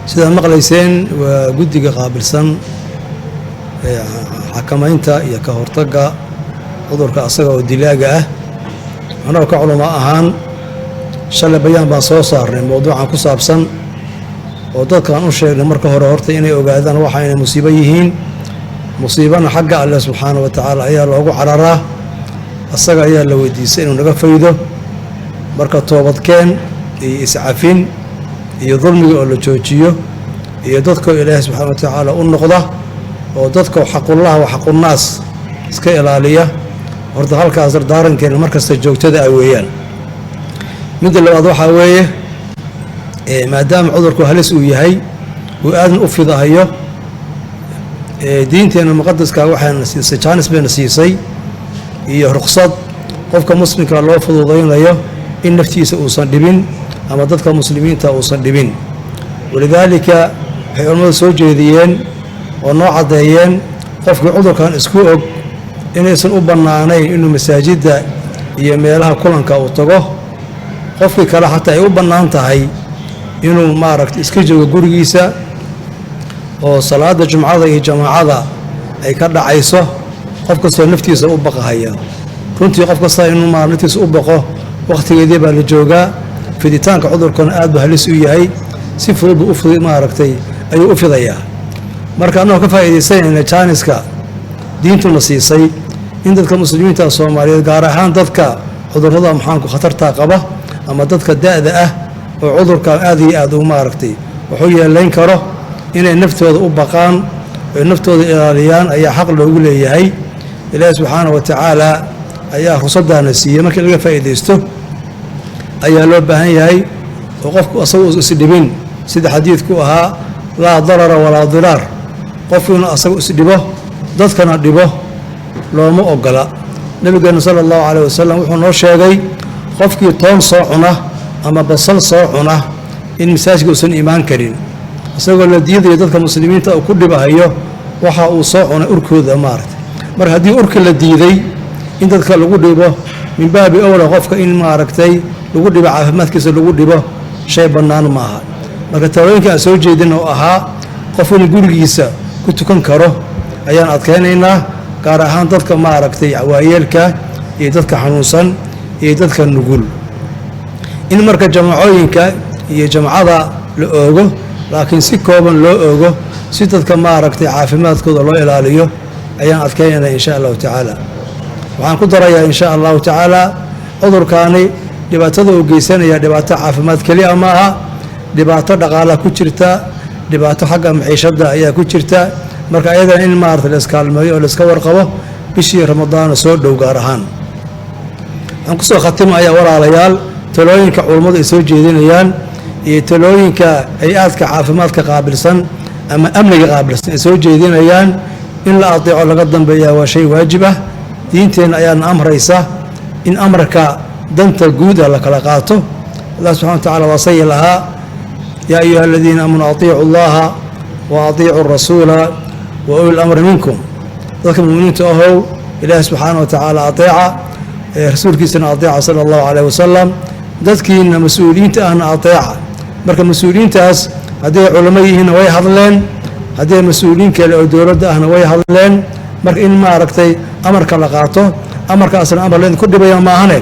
Sidaad maqlayseen, waa guddiga qaabilsan xakamaynta iyo ka hortagga cudurka asaga oo dilaaga ah. Anagoo ka culamo ahaan, shalay bayaan baan soo saarnay mowduucan ku saabsan, oo dadkaan u sheegnay marka hore horta inay ogaadaan waxa inay musiibo yihiin. Musiibana xagga Alleh subxaana wa tacaala ayaa loogu cararaa, asaga ayaa la weydiistay inuu naga faydo. Marka toobadkeen iyo iscafin iyo dulmiga oo la joojiyo iyo dadkoo Ilaahay subxaana wa tacaala u noqda oo dadka xaqullaha wa xaqunnaas iska ilaaliya, horta halkaas dardaarankeena markasta joogtada ah weeyaan. Midda labaad waxaa weeye, maadaama cudurku halis uu yahay, uu aadan u fidahayo, diinteenna muqadaska waxayna siisay jaanis bayna siisay iyo ruksad qofka muslimka loo fududaynayo in naftiisa uusan dhibin ama dadka muslimiinta uusan dhibin. Walidaalika waxay culimmadu soo jeediyeen oo noo caddeeyeen qofkii cudurkan isku og inaysan u bannaanayn inuu masaajidda iyo meelaha kulanka uu tago. Qofkii kale xataa ay u bannaan tahay inuu maaragta iska joogo gurigiisa oo salaada jumcada iyo jamaacada ay ka dhacayso, qof kastoo naftiisa u baqahaya. Runtii qof kasta inuu naftiisa u baqo wakhtigeedii baa la joogaa. Fiditaanka cudurkana aad buu halis u yahay, si fudud buu u maaragtay ayuu u fidayaa. Marka annagoo ka faa'iidaysanayna jaaniska diintuna siisay in dadka muslimiinta Soomaaliyeed, gaar ahaan dadka cudurrada maxaanku khatartaa qaba ama dadka da'da ah oo cudurkan aad iyo aad u maaragtay wuxuu yeelayn karo, inay naftooda u baqaan oy naftooda ilaaliyaan ayaa xaq loogu leeyahay. Ilaahi subxaana wa tacaala ayaa ruksadaana siiyey. Markii laga faa'iidaysto ayaa loo baahan yahay oo qofku asagu isdhibin, sida xadiidku ahaa, laa darara walaa diraar. Qofku inuu asagu isdhibo, dadkana dhibo, looma ogola. Nabigeenu sala Allahu calayh wasalam wuxuu noo sheegay qofkii toon soo cuna ama basal soo cuna in masaajidka uusan imaan karin, isagoo la diidayo dadka muslimiinta uu ku dhibahayo waxa uu soo cunay urkooda maaragtay. Marka haddii urka la diiday in dadka lagu dhibo, min baabi owla qofka in maaragtay lagu dhibo, caafimaadkiisa lagu dhibo, shay bannaan maaha. Marka talooyinka aan soo jeedin oo ahaa qof inuu gurigiisa ku tukan karo ayaan adkaynaynaa, gaar ahaan dadka maaragtay waayeelka iyo dadka xanuunsan iyo dadka nugul. In marka jamaacooyinka iyo jamcada la oogo, laakiin si kooban loo oogo, si dadka maaragtay caafimaadkooda loo ilaaliyo, ayaan adkaynaynaa insha Allahu tacaala. Waxaan ku darayaa insha Allahu tacaala, cudurkaani dhibaatada uu geysanaya dhibaato caafimaad keliya ma aha, dhibaato dhaqaalaha ku jirta, dhibaato xagga maciishadda ayaa ku jirta. Marka ayadana in maarata la iskaalmeeyo oo la iska warqabo bishii Ramadaana soo dhow gaar ahaan. Waxaan kusoo khatimayaa, walaalayaal, talooyinka culummadu ay soo jeedinayaan iyo talooyinka hay-aadka caafimaadka qaabilsan ama amniga qaabilsan ay soo jeedinayaan in la adeeco, laga dambeeyaa waa shay waajib ah. Diinteenna ayaana amraysa in amarka danta guud ah la kala qaato. Allah subxana wa tacala waa sayi lahaa: yaa ayuha aladiina aamanuu atiicu Allaha wa atiicu rasuula wa uli lamri minkum. Dadka muminiinta ahow, Ilaahi subxaana wa tacaala ateeca, rasuulkiisana ateeca sala Allahu calayh wasalam, dadkiina mas-uuliyiinta ahna ateeca. Marka mas-uuliyiintaas hadday culamo yihiinna way hadleen, hadday mas-uuliyiin kale oo dowladda ahna way hadleen. Marka in maaragtay amarka la qaato, amarkaasna amar leen ku dhibaya maahane,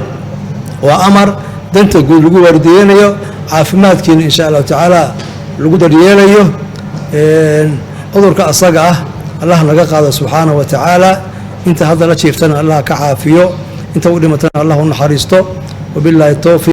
waa amar danta guud lagu waardiyeynayo, caafimaadkiina insha Allahu tacaala lagu daryeelayo. Cudurka asaga ah Allah naga qaado subxaanahu wa tacaala. Inta hadda la jiiftana Allah ka caafiyo, inta u dhimatana Allah u naxariisto. Wabilaahi towfiiq.